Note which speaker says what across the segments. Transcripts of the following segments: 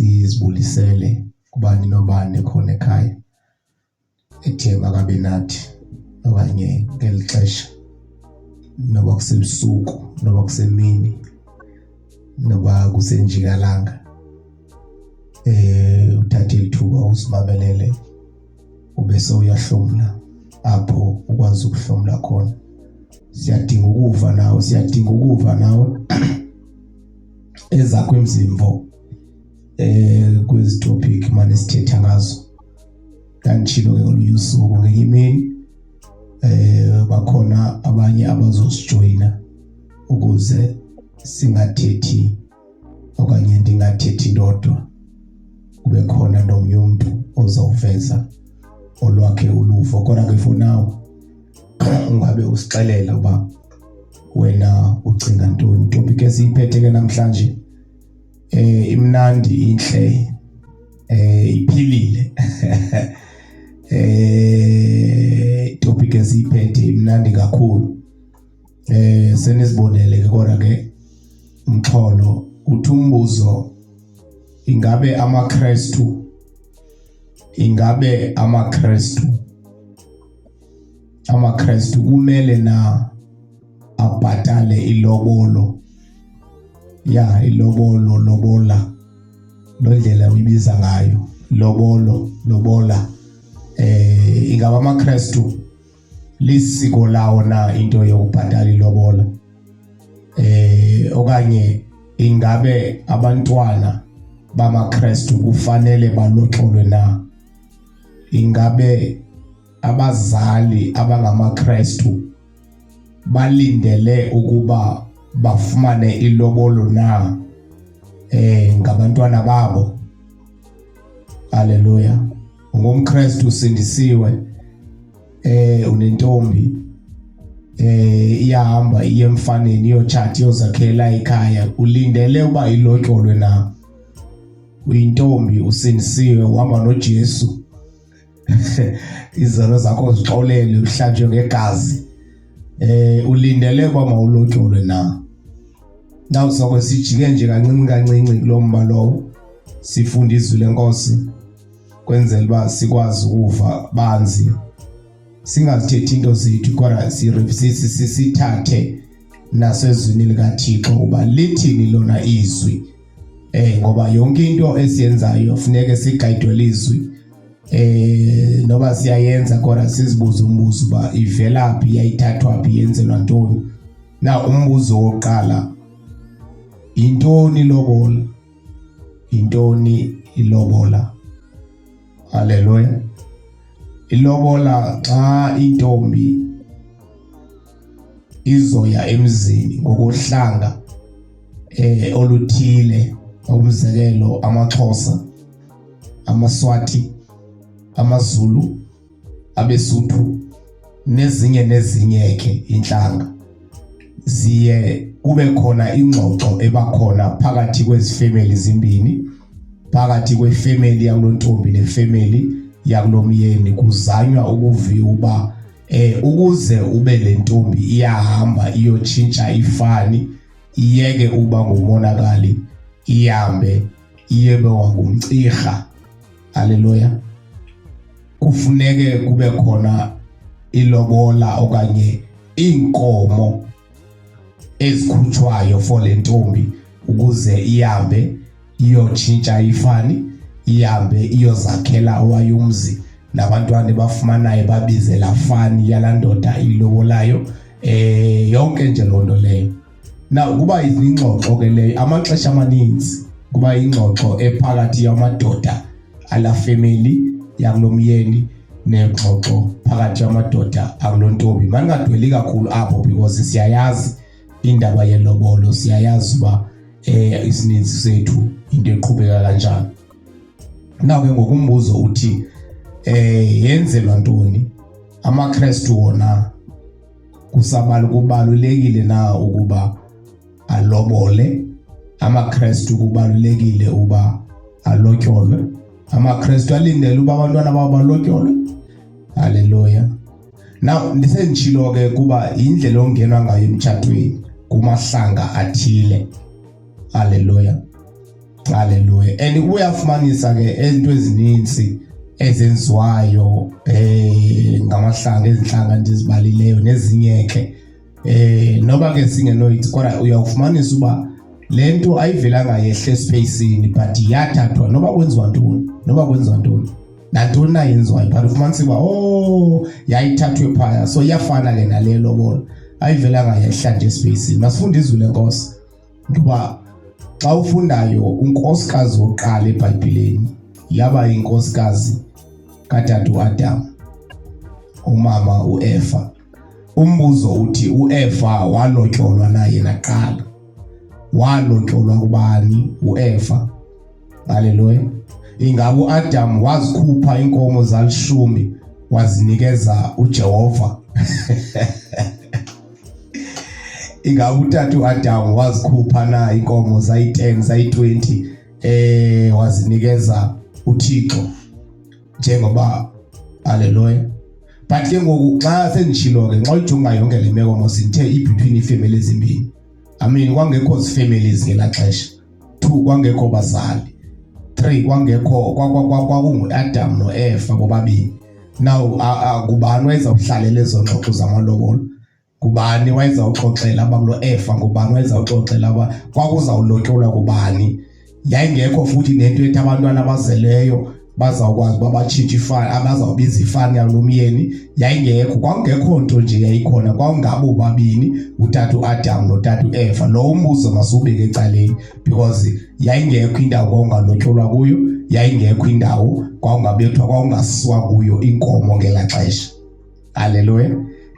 Speaker 1: Sizibulisele kubani nobani ekhona ekhaya ethe makabe nathi okanye ngeli xesha, noba kusebusuku, noba kusemini, noba kusenjikalanga, uthathe ithuba usimamelele ube sewuyahlomla apho ukwazi ukuhlomla khona. Siyadinga ukuva nawe, siyadinga ukuva nawe ezakho imzimvo kwezi topic mane sithetha ngazo. Ndanditshilo ke ngolunye usuku, ngenye imini bakhona abanye abazosijoyina ukuze singathethi okanye ndingathethi ndodwa, kube khona nomnye umntu ozawuveza olwakhe uluvo. Kodwa ke for now ungabe usixelela uba wena ucinga ntoni. Topic esiyiphethe ke namhlanje imnandi, inhle, iphilile. Topic esiyiphethe imnandi kakhulu. Senizibonele ke, kodwa ke umxholo uthi umbuzo, ingabe amaKrestu kumele na abhatale ilobolo? Ya, ilobolo, lobola, lo ndlela uyibiza ngayo, lobolo, lobola. Ingabe amaKrestu lisiko lawo na into yokubhatala ilobola, okanye ingabe abantwana bamaKrestu kufanele balotyolwe na? Ingabe abazali abangamaKrestu balindele ukuba bafumane ilobolo na ngabantwana babo? Haleluya. UngumKrestu, usindisiwe, unentombi, iyahamba iye emfaneni, iyotshata, iyozakhela ikhaya, ulindele uba ilotyolwe na? Uyintombi, usindisiwe, uhamba noJesu, izono zakho zixolele, uhlanjwe ngegazi, ulindele uba mawulotyolwe na? Now sokwe sijike nje kancinci kancinci kulo mba lowo, sifunda izwi lenkosi kwenzela uba sikwazi ukuva banzi, singazithethi into zethu, kodwa sithathe nasezwini likaThixo uba lithini lona izwi, ngoba yonke into esiyenzayo funeke sigayidwe lizwi. Noba siyayenza, kodwa sizibuze umbuzo uba ivelaphi, yayithathwa phi, yenzelwa ntoni na? Umbuzo wokuqala, yintoni ilobola? Yintoni ilobola? Haleluya. Ilobola, xa intombi izoya emzini ngokohlanga oluthile, umzekelo amaXhosa, amaSwati, amaZulu, abeSuthu nezinye nezinye ke inhlanga, ziye kube khona ingxoxo ebakhona phakathi kwezifamily zimbini, phakathi kwefamily yakulontombi nefamily yakulomyeni, kuzanywa ukuviwa uba ukuze ube le ntombi iyahamba iyotshintsha ifani, iyeke uba ngumonakali, ihambe iyebe wangumcirha, haleluya, kufuneke kube khona ilobola okanye inkomo ezikhutshwayo for le ntombi ukuze ihambe iyotshintsha ifani, ihambe iyozakhela owayo umzi, nabantwana bafumanayo babize la fani yala ndoda ilobolayo, yonke nje loo nto leyo. Now kuba ingxoxo ke leyo, amaxesha amaninzi kuba ingxoxo ephakathi yamadoda ala family yakulomyeni nengxoxo phakathi yamadoda akulontombi. Maningadweli kakhulu apho because siyayazi indaba yelobolo, siyayazi uba isininzi sethu into eqhubeka kanjani. Now ke ngokumbuzo uthi yenzelwa ntoni? AmaKrestu wona kusabala kubalulekile na ukuba alobole? AmaKrestu kubalulekile uba alotyolwe? AmaKrestu alindele uba abantwana babo balotyolwe? Haleluya. Now ndisenditshilo ke kuba indlela ongenwa ngayo emtshatweni kumahlanga athile, haleluya. Haleluya. And uyafumanisa ke izinto ezininzi ezenziwayo eh ngamahlanga ezinhlanga ndizibalileyo nezinye ke eh noba ke singenoyithi kodwa uyawufumanisa uba le nto ayivelanga yehle espacini but yathathwa noba kwenziwa ntoni noba kwenziwa ntoni nantoni na yenziwayo but ufumanisa uba oh yayithathwe phaya so iyafana ke nale lobola ayivelanga yehla nje espacini. Masifunde izwi lenkosi ngoba xa ufundayo unkosikazi wokuqala eBhayibhileni yaba yinkosikazi katata uAdam, umama uEva. Umbuzo uthi uEva walotyolwa na yena kuqala? Walotyolwa kubani uEva? Haleluya. Ingabe uAdam wazikhupha inkomo zalishumi wazinikeza uJehova? Ingabe utata uAdam wazikhupha na inkomo zayi-10 zayi-20 eh wazinikeza uThixo njengoba haleluya. But ke ngoku xa senditshilo ke xa uyijonga yonke le meko mos ndithe i-between iifemeli ezimbini. I mean kwangekho zifamilies ngelaa xesha. 2 kwangekho bazali, 3 kwangekho kwakungu-Adam noEva bobabini. Now ngubani wayezawuhlalela ezo ngxoxo zamalobolo? Ngubani wayezawuxoxela abakulo-Eva? Ngubani wayezawuxoxela aba kwakuzawulotyolwa kubani? Yayingekho futhi nento ethi abantwana abazeleyo bazawukwazi uba batshintshe ifani, abazawubiza ifani yalo myeni. Yayingekho, kwakungekho nto nje yayikhona, kwakungabo babini utata uAdam notata uEva. Lo umbuzo masiwubeke ecaleni because yayingekho indawo kwakungalotyolwa kuyo, yayingekho indawo kwakungabethwa, kwakungasiwa kuyo inkomo ngelaa xesha. Haleluya.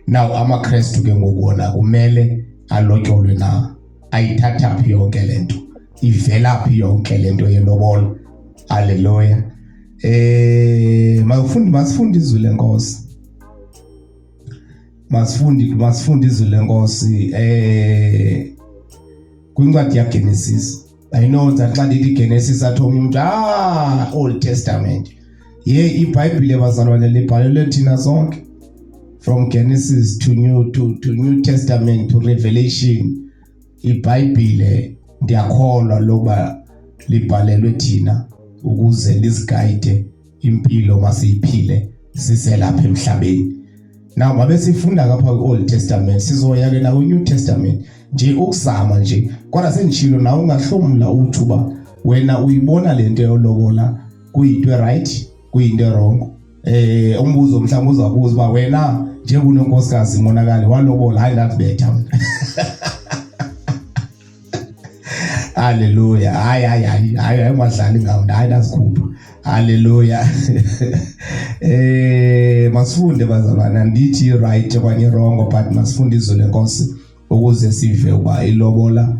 Speaker 1: Now amaKrestu ke ngoku wona kumele alotyolwe na? Ayithatha phi yonke le nto? Ivela phi yonke le nto yelobola? Haleluya. Masifunde masifunde izwi lenkosi. Masifunde masifunde izwi lenkosi kwincwadi yaGenesis. I know that xa ndithi Genesis athi omnye umntu ah Old Testament. Ye iBhayibhile bazalwane libhalelwe thina sonke. From Genesis to New to, to New Testament to Revelation. IBhayibhile ndiyakholwa lokuba libhalelwe thina ukuze lisigayide impilo masiyiphile siselapha emhlabeni. Now mabe sifunda kapha kwi-Old Testament sizoya ke nakwi-New Testament nje ukuzama nje kodwa senditshilo nawe ungahlomla uthi uba wena uyibona le nto yolobola kuyinto eright kuyinto erongo. Umbuzo mhlawumbe uzabuza uba wena njengononkosikazi monakali walobola, hayi ndazibetha mna. Haleluya. Hayi hayi hayi hayi hayi ungadlali ngawo, hayi ndazikhupha. Haleluya. Masifunde bazalwane, andithi right okanye wrong but masifunde izwi lenkosi ukuze sive uba ilobola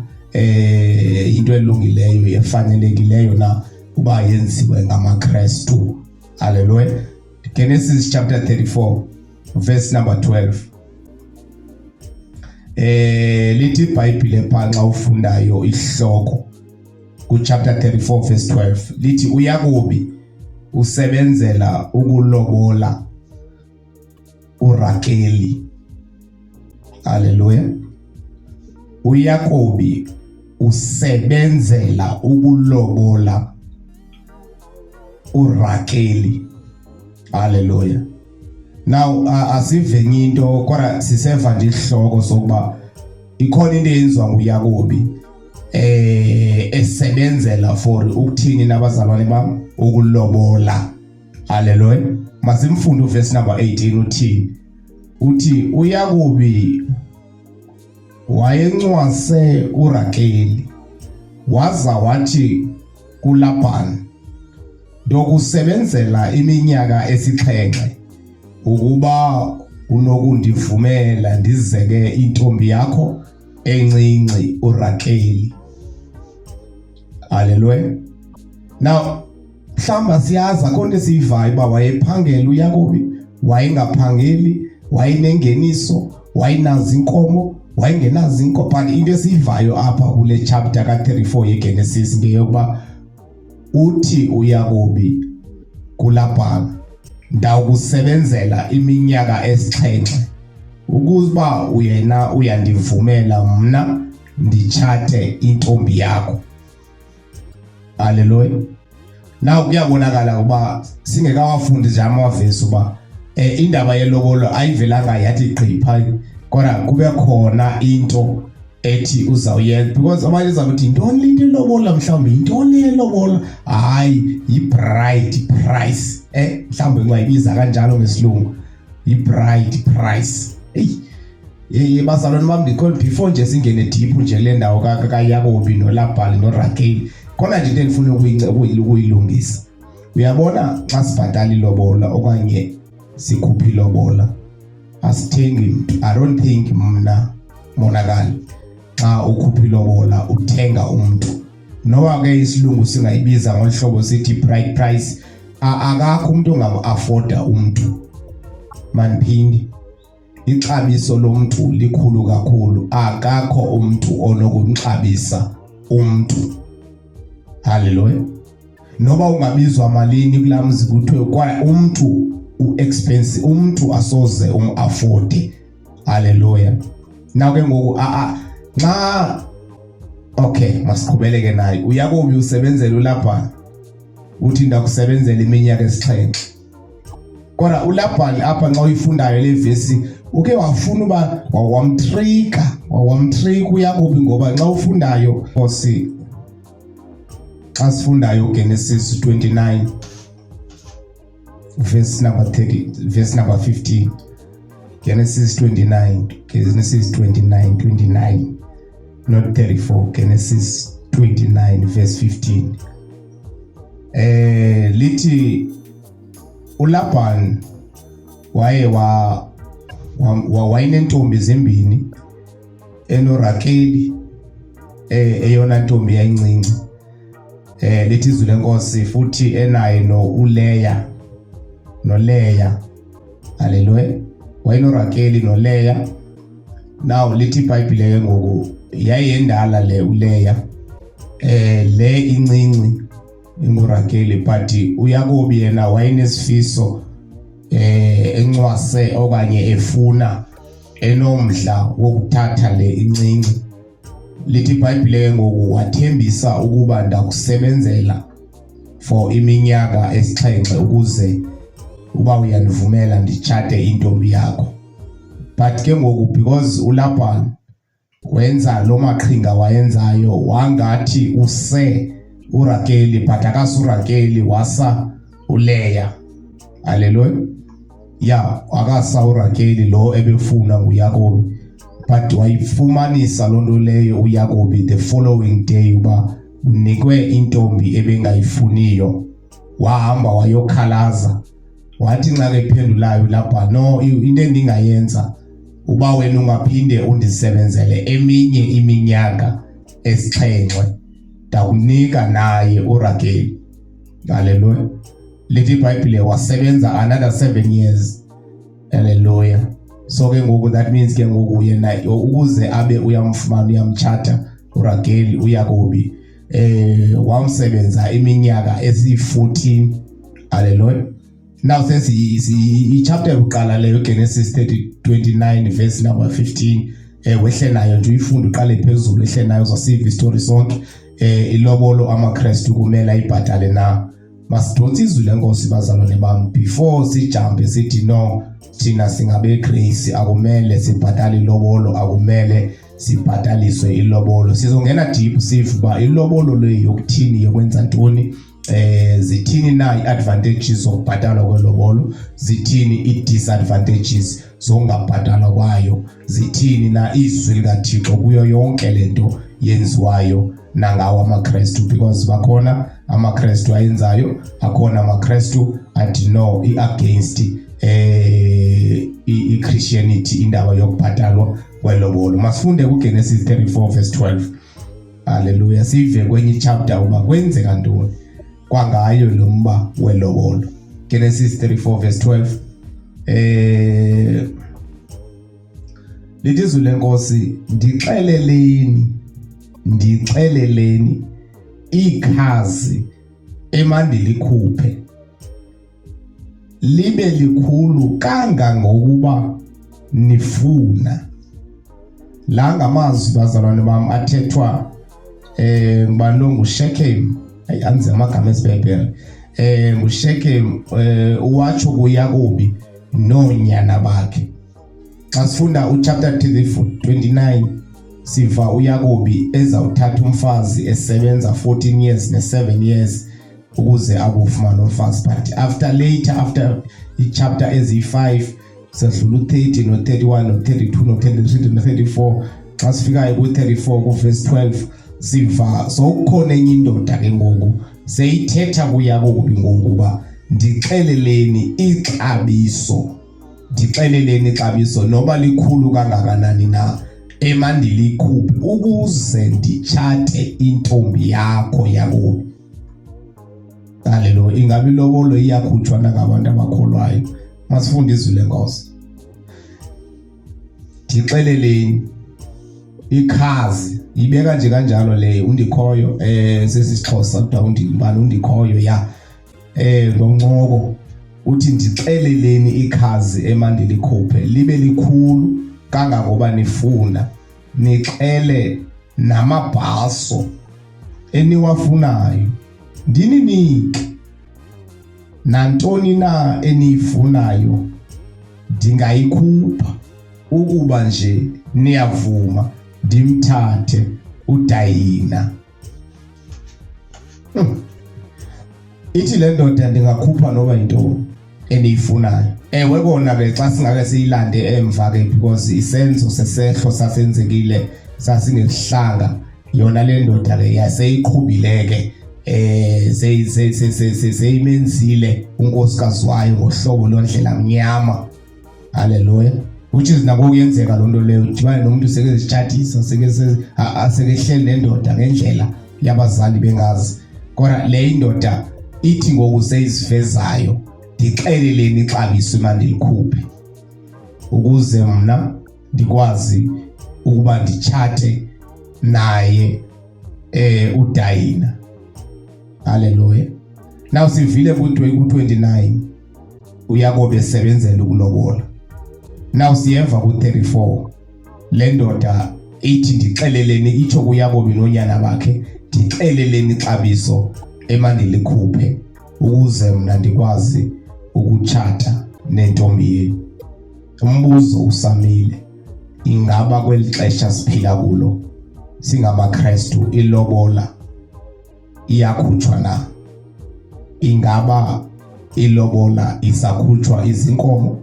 Speaker 1: into elungileyo efanelekileyo na uba yenziwe ngamaKrestu. Haleluya. Genesis chapter 34 verse number 12. Lithi iBhayibhile pha xa ufundayo isihloko ku chapter 34 verse 12 lithi uYakobi usebenzela ukulobola uRakeli. Haleluya. uYakobi usebenzela ukulobola uRakeli. Haleluya. Now asivenye into kodwa siseva nje isihloko sokuba ikhona into eyenziwa nguYakobi esebenzela for ukuthini nabazalwane bam ukulobola. Haleluya. Masimfunde uverse number 18 uthini? Uthi uYakobi wayencwase uRakeli waza wathi kuLabhan, ndokusebenzela iminyaka esixhenxe ukuba unokundivumela ndizeke intombi yakho encinci uRakeli. Haleluya. Now mhlawumbi asiyazi akho nto esiyivayo uba wayephangela uYakobi, wayengaphangeli, wayenengeniso, wayenazo inkomo, wayengenazo inkomo. But into esiyivayo apha kule chapter ka-34 yeGenesis ngeyokuba uthi uYakobi kuLabhan, ndawukusebenzela iminyaka esixhenxe ukuba uyena uyandivumela mna nditshate intombi yakho. Haleluya. Now kuyabonakala uba singekawafundi nje amavesi uba indaba yelobolo ayivelanga yathi gqi pha, kodwa kube khona into ethi uzawuyenza, because abanye zakuthi yintoni le nto elobola, mhlawumbi yintoni le elobola? Hayi, yi-bride price, mhlawumbi ungayibiza kanjalo ngesilungu, yi-bride price. Eyi ye bazalwane bam, ndikhona before nje singene deep nje kule ndawo kaYakobi noLabhali noRakeli, khona nje into endifuna ukuyilungisa. Uyabona, xa sibhatala ilobola okanye sikhupha ilobola, asithengi mntu. I don't think mna monakali xa ukhupha ilobola uthenga umntu, noba ke isilungu singayibiza ngolu hlobo sithi bride price. Akakho umuntu ongam-afforda umntu. Maniphinde, ixabiso lomntu likhulu kakhulu, akakho umntu onokumxabisa umntu. Haleluya. Noba ungabizwa malini kulaa mzi, kuthiwe kwa umntu u-expensive, umntu asoze um-afforde. Haleluya. Now ke ngoku a nxa okay, masiqhubeleke naye. UYakobi usebenzela uLabhan, uthi ndakusebenzela iminyaka esixhenxe. Kodwa uLabhan apha, nxa uyifundayo le vesi, uke wafuna uba wamtrika uYakobi, ngoba nxa ufundayo Nkosi, xa sifundayo Genesis 29 verse number 30, verse number 15, Genesis 29, Genesis 29 29, not 34, Genesis 29 verse 15, lithi uLaban waye wa wayenentombi zimbini, enoRakeli, eyona ntombi yayincinci, lithi izwi lenkosi, futhi enaye no uLeya noLeya. Haleluya. WayenoRakeli noLeya. Now lithi iBhayibhile ke ngoku yayiyendala le uLeya, le incinci inguRakeli, but uYakobi yena wayenesifiso, encwase okanye efuna, enomdla wokuthatha le incinci. Lithi iBhayibhile ke ngoku wathembisa ukuba ndakusebenzela for iminyaka esixhenxe ukuze uba uyandivumela nditshate intombi yakho. But ke ngoku because uLaban wenza lo maqhinga wayenzayo, wangathi use uRakeli, but akasuRakeli, wasa uLeya. Haleluya. Ya, akasa uRakeli lo ebefuna nguYakobi, but wayifumanisa loo nto leyo uYakobi the following day uba unikwe intombi ebengayifuniyo. Wahamba wayokhalaza. Wathi nxa kephendulayo lapha, no, into endingayenza uba wena ungaphinde undisebenzele eminye iminyaka esixhenxe, ndakunika naye uRakeli. Haleluya. Lithi iBhayibhile wasebenza another 7 years. Haleluya. So ke ngoku that means ke ngoku yena ukuze abe uyamfumana, uyamtshata uRakeli uYakobi, wamsebenza iminyaka esi-14. Haleluya. Now sesi i-chapter yokuqala leyo, Genesis 30 29 verse number 15, wehle nayo nje, uyifunde, uqale phezulu, ehle nayo, uzosiva istory sonke. Ilobolo amaKristu kumele ayibhatale na? Masidonse izwi lenkosi, bazalwane bami, before sijampe sithi no, thina singabe grace, akumele sibhatale ilobolo, akumele sibhataliswe ilobolo. Sizongena deep sive uba ilobolo le yokuthini, yokwenza ntoni, zithini na i-advantages zokubhatalwa kwelobolo, zithini i-disadvantages zokungabhatalwa kwayo, zithini na izwi likaThixo kuyo yonke lento yenziwayo nangawo amaKristu, because bakhona amaKristu ayenzayo, akhona amaKristu athi no, i-against i-Christianity indaba yokubhatalwa kwelobolo. Masifunde kuGenesis 34 verse 12. Haleluya. Sive kwenye chapter uba kwenzeka ntoni kwangayo lo mba welobolo. Genesis 34 verse 12, lithi izwi lenkosi, "Ndixeleleni, ndixeleleni ikhazi emandilikhuphe libe likhulu kangangokuba nifuna." La ngamazwi, bazalwane bam, athethwa ngubani lo? NguShechem. Ayi, anzi amagama esiBhayibheli. NguShekem uwatsho kuYakobi noonyana bakhe. Xa sifunda uchapter 29 siva uYakobi ezawuthatha umfazi esebenza 14 years ne-7 years ukuze akufumana umfazi, but after later, after i-chapter eziyi-5 sedlula u-30 no-31 no-32 no-33 no-34, xa sifikayo ku-34 kuvesi 12 siva sowukhona enye indoda ke ngoku seyithetha kuYakobi ngokuba ndixeleleni ixabiso, ndixeleleni ixabiso noba likhulu kangakanani na emandilikhuphe ukuze nditshate intombi yakho Yakobi. Haleluya. Ingabe ilobolo iyakhutshwa nangabantu abakholwayo? Masifunde izwi lenkosi. Ndixeleleni ikhazi ibeka nje kanjalo leyo undikhoyo sesisiXhosa kuthiwa undibani undikhoyo ya ngoncoko uthi ndixeleleni ikhazi emandilikhuphe libe likhulu kangangoba nifuna, nixele namabhaso eniwafunayo ndininike nantoni na eniyifunayo ndingayikhupha ukuba nje niyavuma ndimthathe uDayina. Ithi le ndoda ndingakhupha noba yintoni eniyifunayo. Ewe kona ke xa singake siyilande emva ke, because isenzo sesehlo sasenzekile sasingesihlanga, yona le ndoda ke yaseyiqhubile ke seyimenzile unkosikazi wayo ngohlobo londlela mnyama. Haleluya. Which is nako kuyenzeka loo nto leyo, udibane nomuntu sekezitshatisa sekehleli nendoda ngendlela yabazali bengazi, kodwa le indoda ithi ngoku seyizivezayo ndixeleleni ixabiso imandilikhuphe ukuze mna ndikwazi ukuba nditshate naye uDayina. Haleluya. Now sivile ku-29 uYakobe esebenzela ukulobola. Now siyeva ku-34 le ndoda ithi ndixeleleni, itsho kuYakobi nonyana bakhe, ndixeleleni ixabiso emandilikhuphe ukuze mna ndikwazi ukutshata nentombi yenu. Umbuzo usamile, ingaba kweli xesha siphila kulo singamaKrestu ilobola iyakhutshwa na? Ingaba ilobola isakhutshwa izinkomo?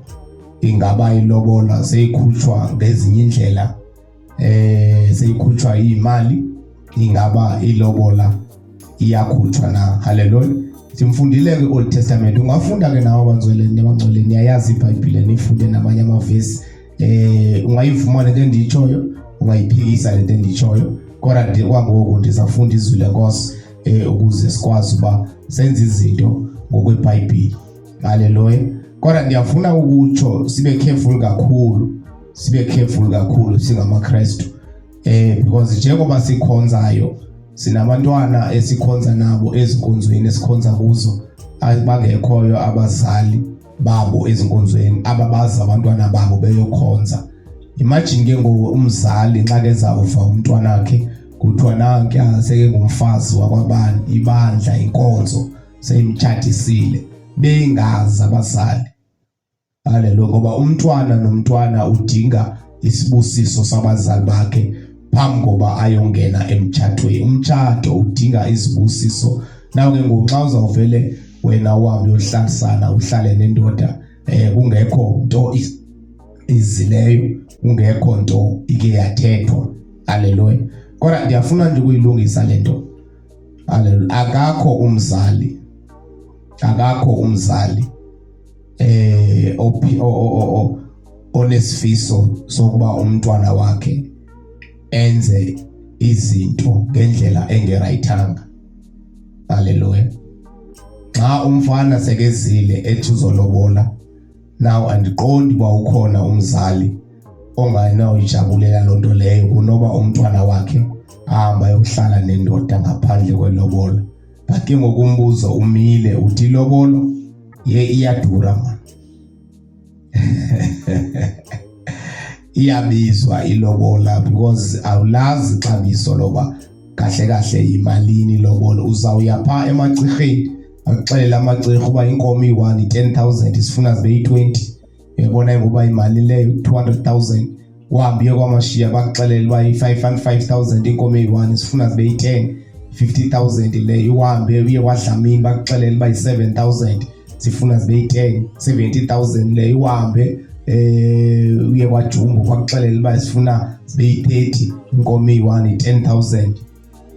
Speaker 1: Ingaba ilobola seyikhutshwa ngezinye indlela? Seyikhutshwa imali? Ingaba ilobola iyakhutshwa na? Haleluya. Simfundile ke Old Testament, ungafunda ke nawe abangcwele nabangcwele, niyayazi iBhayibhile, nifunde namanye amavesi. Ungayivuma lento endiyitshoyo, ungayiphikisa lento endiyitshoyo, kodwa kwangoku ndizafunda izwi lenkosi ukuze sikwazi uba senze izinto ngokweBhayibhile. Haleluya. Kodwa ndiyafuna ukutsho sibe careful kakhulu, sibe careful kakhulu singamaKrestu, because njengoba sikhonzayo sinabantwana esikhonza nabo ezinkonzweni esikhonza kuzo abangekhoyo abazali babo ezinkonzweni, ababazi abantwana babo beyokhonza. Imagine ke ngoku umzali nxa kezawuva umntwana wakhe kuthiwa nankuya sekengumfazi wakwabani, ibandla inkonzo seyimtshatisile, bengazi abazali. Haleluya. Ngoba umntwana nomntwana udinga isibusiso sabazali bakhe phambi koba ayongena emtshatweni. Umtshato udinga izibusiso. Nawe ke ngoku xa uzawuvele wena uhambe uyohlalisana uhlale nendoda kungekho nto izileyo, kungekho nto ike yathethwa. Haleluya. Kodwa ndiyafuna nje ukuyilungisa le nto. Haleluya. Akakho umzali, akakho umzali onesifiso sokuba umntwana wakhe enze izinto ngendlela engerayithanga. Haleluya. Xa umfana sekezile ethi uzolobola, now andiqondi uba ukhona umzali onganawuyijabulela loo nto leyo kunoba umntwana wakhe ahamba ayohlala nendoda ngaphandle kwelobola. But ke ngoku umbuzo umile uthi ilobolo ye iyadura man. Iyabizwa ilobola because awulazi ixabiso loba kahle kahle yimalini ilobolo. Uzawuya phaa emacirheni, akuxelele amacirha uba inkomo iyi-1 yi-10,000, sifuna zibe yi-20. Uyabona ngoba imali leyo 200,000. Uhambe uye kwamashiya, bakuxelele uba yi-5 5,000 inkomo eyi-1, sifuna zibe yi-10, 50,000 leyo. Uhambe uye kwaDlamini, bakuxelele uba yi-7,000, sifuna zibe yi-10, 70,000 leyo. Uhambe uye kwaJumbo, bakuxelele uba sifuna zibe yi-30, inkomo eyi-1 yi-10,000.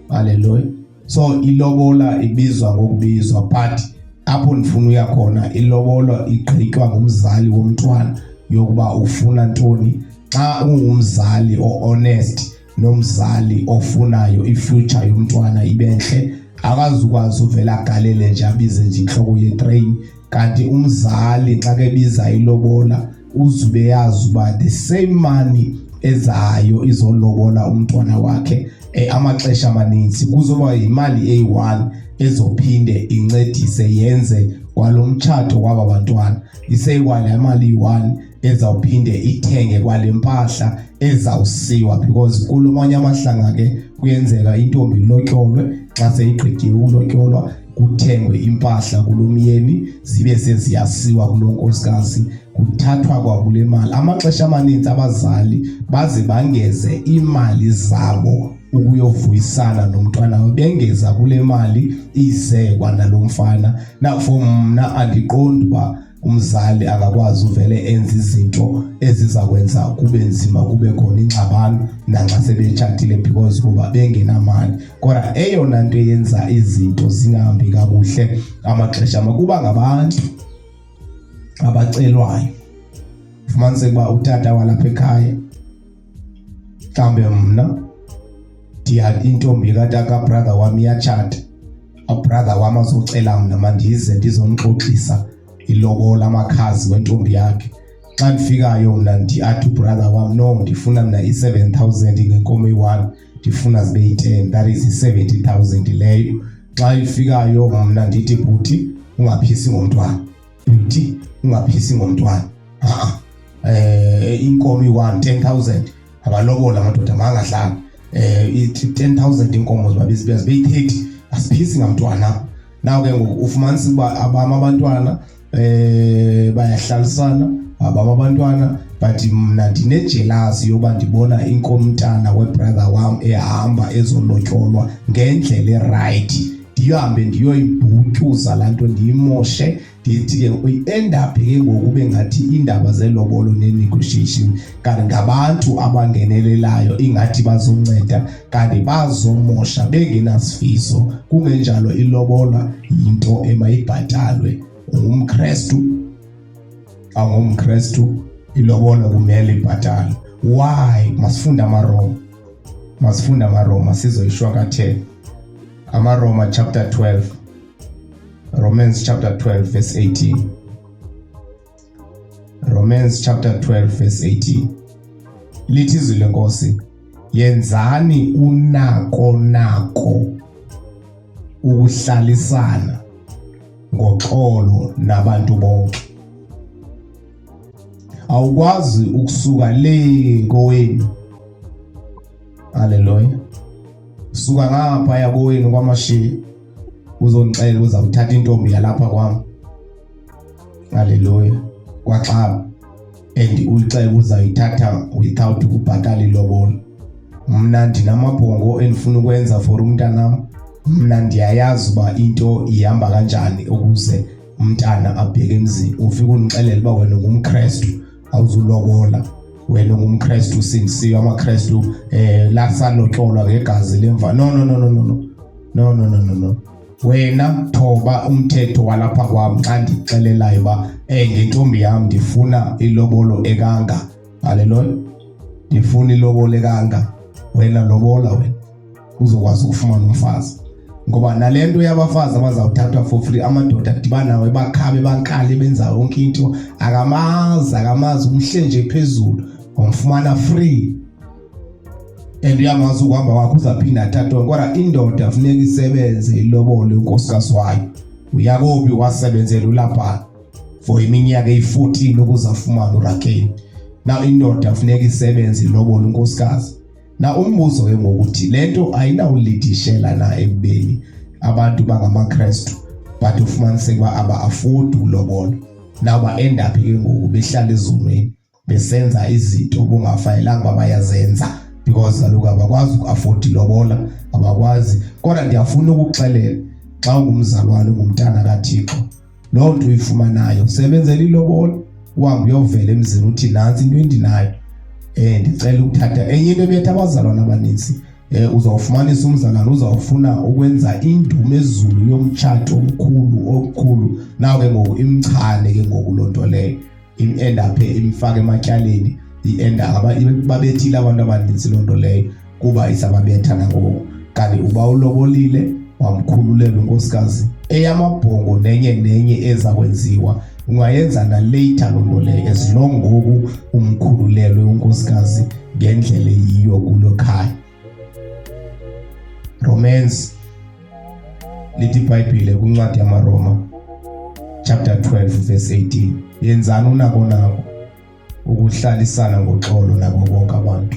Speaker 1: Haleluya. So ilobola ibizwa ngokubizwa, but apho ndifuna uya khona, ilobola igqitywa ngumzali womntwana yokuba ufuna ntoni. Xa ungumzali o-honest nomzali ofunayo i-future yomntwana ibe ntle, akazukwazi uvela agalele nje, abize nje inhloko ye-train. Kanti umzali xa kebiza ilobola uzube yazi uba the same money ezayo izolobola umntwana wakhe, amaxesha amaninzi kuzoba yimali eyi-1 ezophinde incedise yenze kwalo mtshato kwaba bantwana, iseyikwale mali iyi-1 ezawuphinde ithenge kwale mpahla ezawusiwa, because kulomanye amahlanga ke kuyenzeka intombi ilotyolwe, xa seyigqityiwe ukulotyolwa kuthengwe impahla kulomyeni, zibe seziyasiwa kulo nkosikazi, kuthathwa kwakule mali. Amaxesha amaninzi abazali baze bangeze imali zabo ukuyovuyisana nomntwana, bengeza kule mali ize kwanalo mfana. Na for mna andiqondi uba umzali angakwazi uvele enze izinto eziza kwenza kube nzima, kube khona ingxabano nanxa sebetshatile, because kuba bengenamali. Kodwa eyona nto eyenza izinto zingahambi kakuhle amaxesha makuba ngabantu abacelwayo. Fumaniseke uba utata walapha ekhaya, mhlawumbe mna ndiya intombi kataka brother wami iyatshata, ubrother wami azocela mna mandize ndizomxoxisa ilobola amakhazi wentombi yakhe. Xa ndifikayo mna ndiathi ubrother wam, "No, ndifuna mna i-7,000 ngenkomo eyi-1, ndifuna zibe yi-10." That is i-70,000 leyo. Xa ifikayo mna ndithi, "Bhuti, ungaphisi ngomntwana, bhuti, ungaphisi ngomntwana, a inkomo iyi-1 10,000, abalobola amadoda mangadlali, ithi 10,000 inkomo zibabe zibe yi-30, asiphisi ngamntwana." Naw ke ngoku ufumanisa ukuba abam abantwana bayahlalisana, abam abantwana, but mna ndinejealousy yoba ndibona inkomntana webrother wam ehamba ezolotyolwa ngendlela eright, ndihambe ndiyoyibhutyuza laa nto, ndiyimoshe. Ndithi ke i-end up ke ngoku ube ngathi iindaba zelobolo ne-negotiation kanti ngabantu abangenelelayo, ingathi bazonceda kanti bazomosha bengenasifiso. Kungenjalo ilobola yinto emayibhatalwe. UngumKrestu, awungumKrestu, ilobola kumele ibhatalwe. Why? Masifunde amaRoma, masifunde amaRoma, sizoyishwankathela. AmaRoma chapter 12, Romans chapter 12 verse 18. Romans chapter 12 verse 18 lithi izwi lenkosi, "Yenzani unako nako ukuhlalisana ngoxolo nabantu bonke." Awukwazi ukusuka le kowenu, haleluya, suka ngapha yakowenu kwamashiya, uzongixelela uzawuthatha intombi yalapha kwam, haleluya, kwaXaba, and uyixele uzayithatha without ukubhatala ilobolo. Mna ndinamabhongo endifuna ukwenza for umntanam. Mna ndiyayazi uba into ihamba kanjani ukuze umntana abheke emzini. Ufike undixelele uba wena ungumKrestu, awuzulobola, wena ungumKrestu usindisiwe, amaKrestu lasalotyolwa ngegazi lemva. No, no, no, no, no, no, no, no, no, no, no. Wena thoba umthetho walapha kwam. Xa ndikuxelelayo uba ngentombi yam ndifuna ilobolo ekanga, haleluya, ndifuna ilobolo ekanga, wena lobola, wena uzokwazi ukufumana umfazi. Ngoba nale nto yabafazi abazawuthathwa for free, amadoda adibana nawe bakhabe bankale benza yonke into, akamazi, akamazi, umhle nje phezulu, wamfumana free and uyamazi ukuhamba kwakhe uzaphinda athathwe. Kodwa indoda funeka isebenze, ilobole unkosikazi wayo. UYakobi wasebenzela uLabhan for iminyaka eyi-14 ukuze afumane uRakeli. Now indoda funeka isebenze, ilobole unkosikazi. Na umbuzo ke ngokuthi le nto ayinawulidishela na ekubeni abantu bangamaKrestu but ufumaniseke uba aba-afodi ulobola. Now ba-end up ke ngoku behlala ezonweni besenza izinto kungafanelanga uba bayazenza because kaloku abakwazi uku-afodi ilobola, abakwazi. Kodwa ndiyafuna ukukuxelela xa ungumzalwane ungumntana kaThixo, loo nto uyifumanayo sebenzela ilobola, uhambe uyovela emzini uthi nantsi into endinayo, ndicela ukuthatha. Enye into ebetha abazalwane abaninzi, uzawufumanisa umzalwane uzawufuna ukwenza indumo ezulu yomtshato omkhulu omkhulu, nawo ke ngoku imchane ke ngoku loo nto leyo, im-end up imfaka ematyaleni, i-end up babethile abantu abaninzi loo nto leyo kuba isababetha nangoku. Kanti uba ulobolile wamkhululela unkosikazi, eyamabhongo nenye nenye eza kwenziwa ungayenza na later loo nto leyo, as long ngoku umkhululelwe unkosikazi ngendlela eyiyo kulo khaya. Romans, lithi iBhayibhile kwincwadi yamaRoma chapter 12 verse 18, yenzani unako nako ukuhlalisana ngoxolo nabo bonke abantu,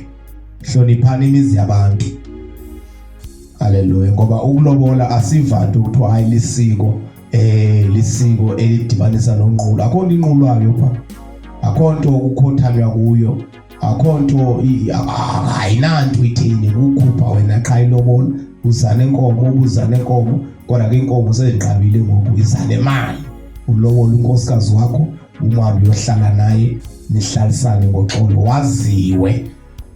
Speaker 1: hloniphani imizi yabantu. Haleluya. Ngoba ukulobola asivanto kuthiwa hayi lisiko, lisiko elidibanisa nonqulo. Akho nto inqulwayo pha, akho nto kukhothamwa kuyo, akho nto ayinanto itheni, kukhupha wena qha ilobola, uzane enkomo, ubuzane enkomo. Kodwa ke inkomo sezinqabile ngoku, izane imali, ulobola unkosikazi wakho, umhambe uyohlala naye, nihlalisane ngoxolo, waziwe.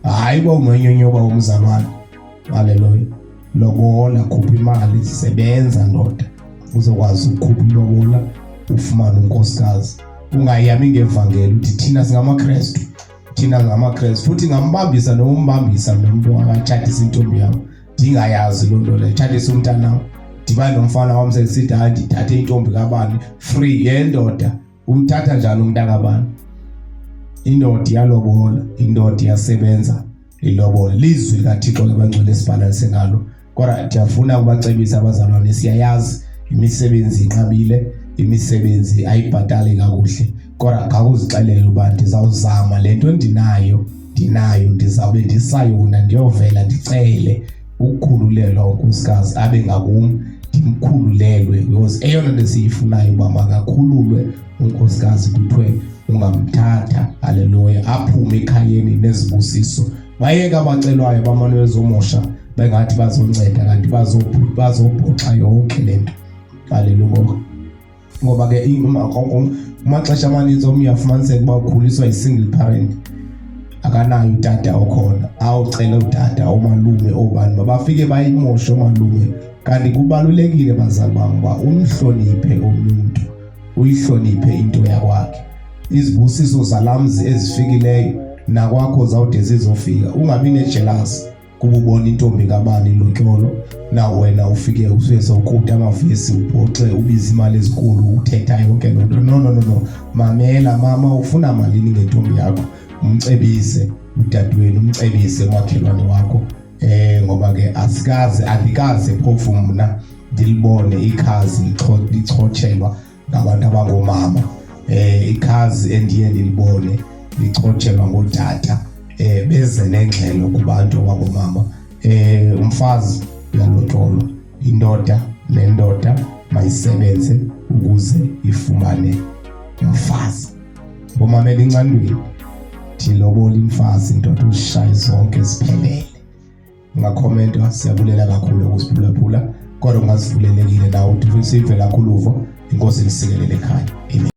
Speaker 1: Hayi uba ungenyonyoba umzalwane. Haleluya. Lobola, khupha imali, sebenza ndoda, uzokwazi ukukhupha ulobola, ufumane unkosikazi. Ungayami ngevangeli uthi thina singamaKrestu, thina singamaKrestu. Futhi ngambambisa nokumbambisa nomuntu akatshatisa intombi yam, ndingayazi loo nto leyo, tshatisa umntana wam, dibane nomfana wam sesithi hayi ndithathe intombi kabani free. Yendoda, umthatha njani umntakabani? Indoda iyalobola, indoda iyasebenza, ilobola. Lizwi likaThixo ke bangcwele esibhalanise ngalo. Kodwa ndiyafuna ukubacebisa abazalwane, siyayazi imisebenzi inqabile, imisebenzi ayibhatali kakuhle, kodwa khawuzixelele uba ndizawuzama le nto ndinayo, ndinayo, ndizawube ndisayona, ndiyovela ndicele ukukhululelwa unkosikazi abe ngakum, ndimkhululelwe, because eyona nto esiyifunayo uba makakhululwe unkosikazi, kuthiwe ungamthatha. Haleluya. Aphume ekhayeni nezibusiso. Bayeke abacelwayo bamane bezomosha bengathi bazonceda, kanti bazobhoxa yonke le nto. Haleluya. Ngoba ke kumaxesha amaninzi omnye uyafumaniseka uba ukhuliswa yi-single parent, akanayo utata okhona, awucele utata, omalume, obani mabafike bayimoshe omalume. Kanti kubalulekile bazali bam uba umhloniphe omnye umntu, uyihloniphe into yakwakhe. Izibusiso zalamzi ezifikileyo nakwakho zawude zizofika. Ungabi nejealousy kuba ubona intombi kabani lotyolo, na wena ufike usuye sewukuta amavesi, ubhoxe, ubize imali ezinkulu, uthetha yonke loo nto. No, no, no, no, mamela mama, ufuna malini ngentombi yakho? Umcebise udadewenu, umcebise umakhelwane wakho, ngoba ke asikaze, andikaze phofu mna ndilibone ikhazi lichotshelwa ngabantu abangomama. Ikhazi endiye ndilibone lichotshelwa ngootata, beze nengxelo kubantu abangomama. Umfazi uyalotyolwa, indoda nendoda mayisebenze ukuze ifumane umfazi. Bomamela incandweni, thilobola imfazi indoda, uzishaye zonke ziphelele. Ungakhomenta, siyabulela kakhulu ukusiphulaphula, kodwa ungazivulelekile nawe uthi sive kakhulu uvo. Inkosi isikelele ekhaya. Amen.